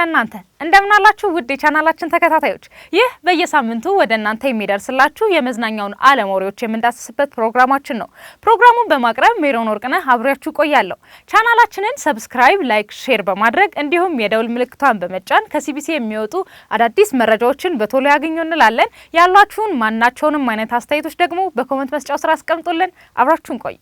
ለእናንተ። እንደምናላችሁ ውድ የቻናላችን ተከታታዮች፣ ይህ በየሳምንቱ ወደ እናንተ የሚደርስላችሁ የመዝናኛውን ዓለም ወሬዎች የምንዳስስበት ፕሮግራማችን ነው። ፕሮግራሙን በማቅረብ ሜሮን ወርቅነህ አብሬያችሁ ቆያለሁ። ቻናላችንን subscribe፣ like፣ share በማድረግ እንዲሁም የደውል ምልክቷን በመጫን ከሲቢሲ የሚወጡ አዳዲስ መረጃዎችን በቶሎ ያግኙ እንላለን። ያሏችሁን ማናቸውንም አይነት አስተያየቶች ደግሞ በ comment መስጫው ስር አስቀምጡልን። አብራችሁን ቆዩ።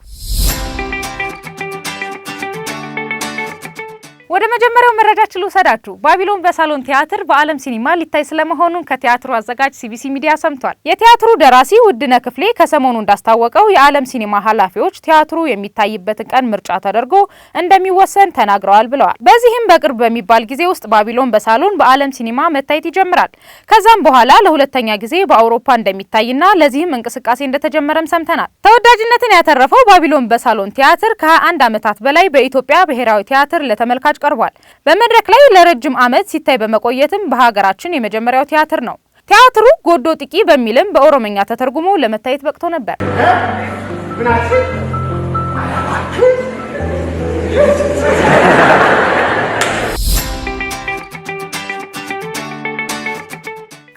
ወደ መጀመሪያው መረጃችን ልውሰዳችሁ። ባቢሎን በሳሎን ቲያትር በዓለም ሲኒማ ሊታይ ስለመሆኑን ከቲያትሩ አዘጋጅ ሲቢሲ ሚዲያ ሰምቷል። የቲያትሩ ደራሲ ውድነህ ክፍሌ ከሰሞኑ እንዳስታወቀው የዓለም ሲኒማ ኃላፊዎች ቲያትሩ የሚታይበትን ቀን ምርጫ ተደርጎ እንደሚወሰን ተናግረዋል ብለዋል። በዚህም በቅርብ በሚባል ጊዜ ውስጥ ባቢሎን በሳሎን በዓለም ሲኒማ መታየት ይጀምራል። ከዛም በኋላ ለሁለተኛ ጊዜ በአውሮፓ እንደሚታይና ለዚህም እንቅስቃሴ እንደተጀመረም ሰምተናል። ተወዳጅነትን ያተረፈው ባቢሎን በሳሎን ቲያትር ከ21 ዓመታት በላይ በኢትዮጵያ ብሔራዊ ቲያትር ለተመልካች ቀርቧል። በመድረክ ላይ ለረጅም ዓመት ሲታይ በመቆየትም በሀገራችን የመጀመሪያው ቲያትር ነው። ቲያትሩ ጎዶ ጥቂ በሚልም በኦሮመኛ ተተርጉሞ ለመታየት በቅቶ ነበር።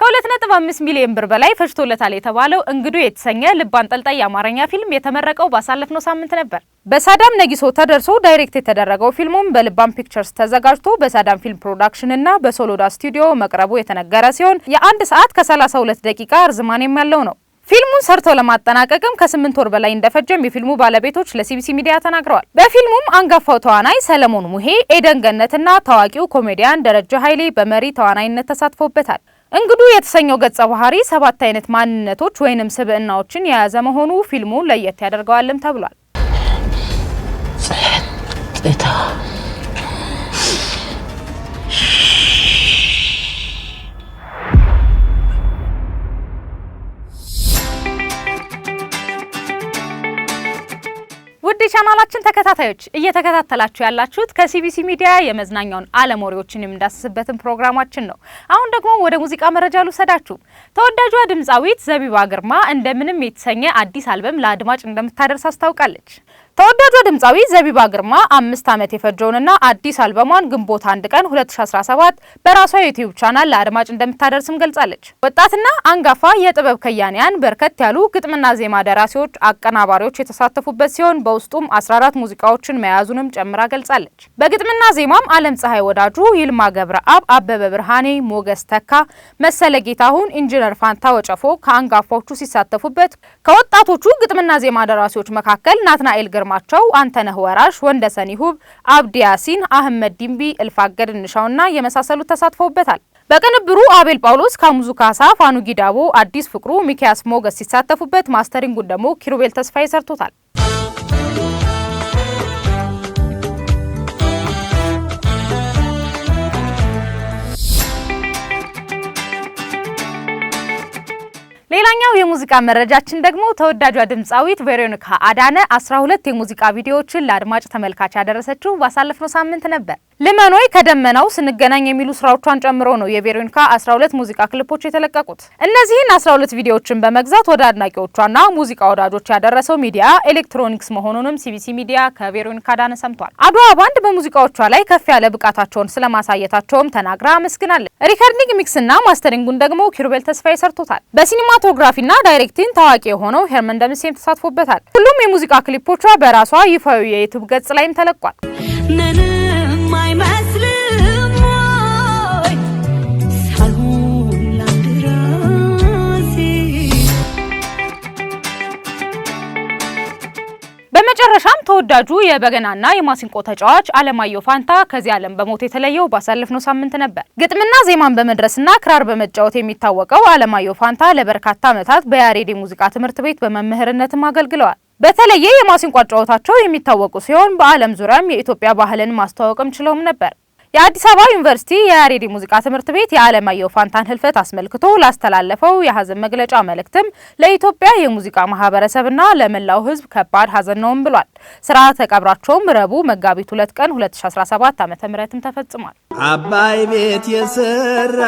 ከ2.5 ሚሊዮን ብር በላይ ፈጅቶለታል የተባለው እንግዱ የተሰኘ ልብ አንጠልጣይ የአማርኛ ፊልም የተመረቀው ባሳለፍነው ሳምንት ነበር። በሳዳም ነጊሶ ተደርሶ direct የተደረገው ፊልሙም በልባም ፒክቸርስ ተዘጋጅቶ በሳዳም ፊልም ፕሮዳክሽን እና በሶሎዳ ስቱዲዮ መቅረቡ የተነገረ ሲሆን የ1 ሰዓት ከ32 ደቂቃ ርዝማኔም ያለው ነው። ፊልሙን ሰርተው ለማጠናቀቅም ከ8 ወር በላይ እንደፈጀም የፊልሙ ባለቤቶች ለሲቢሲ ሚዲያ ተናግረዋል። በፊልሙም አንጋፋው ተዋናይ ሰለሞን ሙሄ፣ ኤደን ገነትና ታዋቂው ኮሜዲያን ደረጀ ኃይሌ በመሪ ተዋናይነት ተሳትፎበታል። እንግዱ የተሰኘው ገጸ ባህሪ ሰባት አይነት ማንነቶች ወይንም ስብዕናዎችን የያዘ መሆኑ ፊልሙን ለየት ያደርገዋልም ተብሏል። ጸጥታ። ውድ የቻናላችን ተከታታዮች፣ እየተከታተላችሁ ያላችሁት ከሲቢሲ ሚዲያ የመዝናኛውን ዓለም ወሬዎችን የምንዳስስበትን ፕሮግራማችን ነው። አሁን ደግሞ ወደ ሙዚቃ መረጃ ልውሰዳችሁ። ተወዳጇ ድምፃዊት ዘቢባ ግርማ እንደምንም የተሰኘ አዲስ አልበም ለአድማጭ እንደምታደርስ አስታውቃለች። ተወዳጇ ድምፃዊ ዘቢባ ግርማ 5 ዓመት የፈጀውንና አዲስ አልበሟን ግንቦት 1 ቀን 2017 በራሷ የዩቲዩብ ቻናል ለአድማጭ እንደምታደርስም ገልጻለች። ወጣትና አንጋፋ የጥበብ ከያንያን፣ በርከት ያሉ ግጥምና ዜማ ደራሲዎች፣ አቀናባሪዎች የተሳተፉበት ሲሆን በውስጡም 14 ሙዚቃዎችን መያዙንም ጨምራ ገልጻለች። በግጥምና ዜማም አለም ፀሐይ ወዳጁ፣ ይልማ ገብረአብ፣ አበበ ብርሃኔ፣ ሞገስ ተካ፣ መሰለ ጌታሁን፣ ኢንጂነር ፋንታ ወጨፎ ከአንጋፋዎቹ ሲሳተፉበት ከወጣቶቹ ግጥምና ዜማ ደራሲዎች መካከል ናትናኤል ግርማቸው፣ አንተነህ ወራሽ፣ ወንደሰን ይሁብ፣ አብዲ ያሲን፣ አህመድ ዲምቢ፣ እልፋገድ እንሻውና የመሳሰሉት ተሳትፈውበታል። በቅንብሩ አቤል ጳውሎስ፣ ካሙዙ ካሳ፣ ፋኑ ጊዳቦ፣ አዲስ ፍቅሩ፣ ሚኪያስ ሞገስ ሲሳተፉበት mastering ኡን ደግሞ ኪሩቤል ተስፋዬ ሰርቶታል። ሌላኛው የሙዚቃ መረጃችን ደግሞ ተወዳጇ ድምፃዊት ቬሮኒካ አዳነ 12 የሙዚቃ ቪዲዮዎችን ለአድማጭ ተመልካች ያደረሰችው ባሳለፍነው ሳምንት ነበር። ልመኖይ፣ ከደመናው፣ ስንገናኝ የሚሉ ስራዎቿን ጨምሮ ነው የቬሮኒካ 12 ሙዚቃ ክሊፖች የተለቀቁት። እነዚህን 12 ቪዲዮዎችን በመግዛት ወደ አድናቂዎቿና ሙዚቃ ወዳጆች ያደረሰው ሚዲያ ኤሌክትሮኒክስ መሆኑንም ሲቢሲ ሚዲያ ከቬሮኒካ አዳነ ሰምቷል። አድዋ ባንድ በሙዚቃዎቿ ላይ ከፍ ያለ ብቃታቸውን ስለማሳየታቸውም ተናግራ አመስግናለች። Recording፣ mix ና mastering ኡን ደግሞ ኪሩቤል ተስፋዬ ሰርቶታል። በ cinematography ና directing ታዋቂ የሆነው ሄርመን ደምሴም ተሳትፎበታል። ሁሉም የሙዚቃ ክሊፖቿ በራሷ ይፋዊ የዩቲዩብ ገጽ ላይም ተለቋል። ምንም አይመስልም ወይ ሳልሆን ላንድ ራሴ? በመጨረሻም ተወዳጁ የበገናና የማሲንቆ ተጫዋች አለማየሁ ፋንታ ከዚህ ዓለም በሞት የተለየው ባሳለፍነው ሳምንት ነበር። ግጥምና ዜማን በመድረስና ክራር በመጫወት የሚታወቀው አለማየሁ ፋንታ ለበርካታ ዓመታት በያሬድ የሙዚቃ ትምህርት ቤት በመምህርነትም አገልግለዋል። በተለየ የማሲንቆ አጨዋወታቸው የሚታወቁ ሲሆን በዓለም ዙሪያም የኢትዮጵያ ባህልን ማስተዋወቅም ችለውም ነበር። የአዲስ አበባ ዩኒቨርሲቲ የያሬድ የሙዚቃ ትምህርት ቤት የአለማየሁ ፋንታን ህልፈት አስመልክቶ ላስተላለፈው የሀዘን መግለጫ መልእክትም ለኢትዮጵያ የሙዚቃ ማህበረሰብና ለመላው ሕዝብ ከባድ ሀዘን ነውም ብሏል። ስርዓተ ቀብራቸውም ረቡዕ መጋቢት 2 ቀን 2017 ዓ.ም ተፈጽሟል። አባይ ቤት የሰራ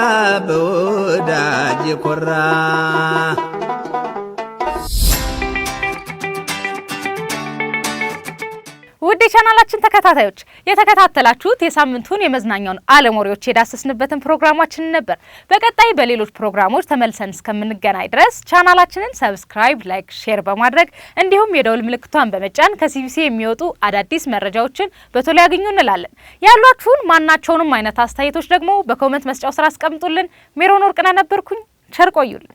በወዳጅ የኮራ። ውድ ውድ የቻናላችን ተከታታዮች፣ የተከታተላችሁት የሳምንቱን የመዝናኛውን ዓለም ወሬዎች የዳሰስንበትን ፕሮግራማችንን ነበር። በቀጣይ በሌሎች ፕሮግራሞች ተመልሰን እስከምንገናኝ ድረስ ቻናላችንን subscribe፣ like፣ share በማድረግ እንዲሁም የደውል ምልክቷን በመጫን ከሲቢሲ የሚወጡ አዳዲስ መረጃዎችን በቶሎ ያግኙ እንላለን። ያሏችሁን ማናቸውንም አይነት አስተያየቶች ደግሞ በ comment መስጫው ስር አስቀምጡልን። ሜሮን ወርቅነህ ነበርኩኝ። ቸር ቆዩልን።